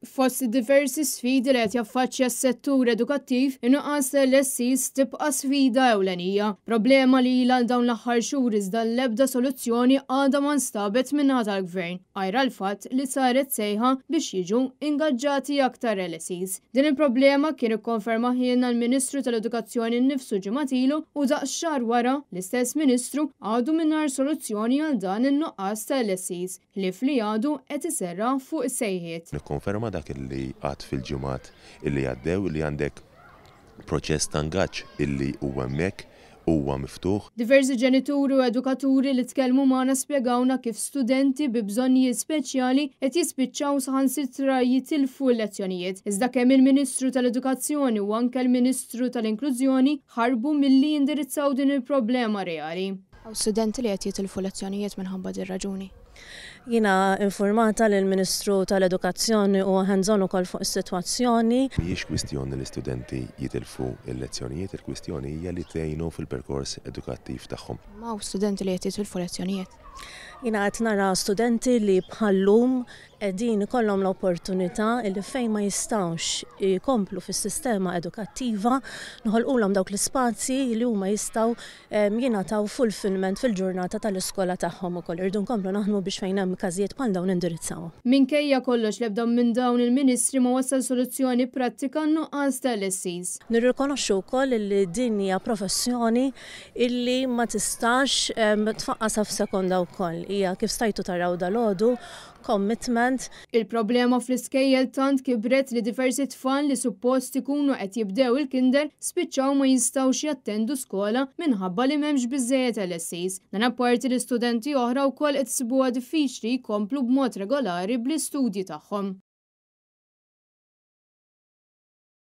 Fost id-diversi sfidi li qed jaffaċċja s-settur edukattiv, in-nuqqas ta' LSEs tibqa' sfida ewlenija. Problema li ilha għal dawn l-aħħar xhur iżda l-ebda soluzzjoni għadha ma nstabet min-naħa tal-Gvern, għajr għall-fatt li saret sejħa biex jiġu ingaġġati aktar LSEs. Din il-problema kien ikkonfermahielna l-Ministru tal-Edukazzjoni nnifsu ġimgħat ilu u daqs xahar wara, l-istess Ministru għadu mingħajr soluzzjoni għal dan in-nuqqas ta' LSEs. Ħlief li għadu qed iserraħ fuq is-sejħiet. Nikkonferma dak li għedt fil-ġimgħat illi għaddew li għandek proċess ta' ngaġġ illi huwa hemmhekk, huwa miftuħ. Diversi ġenituri u edukaturi li tkellmu magħna spjegawna kif studenti bi bżonnijiet speċjali qed jispiċċaw saħansitra jitilfu l-lezzjonijiet. Iżda kemm il-Ministru tal-Edukazzjoni u anke l-Ministru tal-Inklużjoni ħarbu milli jindirizzaw din il-problema reali. Hawn studenti li qed jitilfu lezzjonijiet minħabba din raġuni. Jiena informata li l-Ministru tal-Edukazzjoni huwa hands-on ukoll fuq is-sitwazzjoni. Mhijiex kwistjoni li studenti jitilfu l-lezzjonijiet, il-kwistjoni hija li tgħinu fil-perkors edukattiv tagħhom. Imma hawn studenti li qed jitilfu lezzjonijiet. Jiena qed nara studenti li bħal-lum qegħdin ikollhom l-opportunità li fejn ma jistgħux ikomplu fis-sistema edukattiva noħolqulhom dawk l-ispazji li huma jistgħu jingħataw fulfillment fil-ġurnata tal-iskola tagħhom ukoll. Irridu nkomplu naħdmu biex fejn hemm każijiet bħal dawn nindirizzawhom. Minkejja kollox l-ebda minn dawn il-Ministri ma wassal soluzzjoni prattika għan-nuqqas ta' LSEs. Nirrikonoxxu wkoll li din hija professjoni illi ma tistax tfaqqasha f'sekonda wkoll. Hija kif stajtu taraw dalgħodu commitment. Il-problema fl-iskejjel tant kibret li diversi tfal li suppost ikunu qed jibdew il-kinder spiċċaw ma jistgħux jattendu skola minħabba li m'hemmx biżżejjed LSEs. Dan apparti li studenti oħra wkoll qed isibuha diffiċli jkomplu b'mod regolari bl-istudji tagħhom.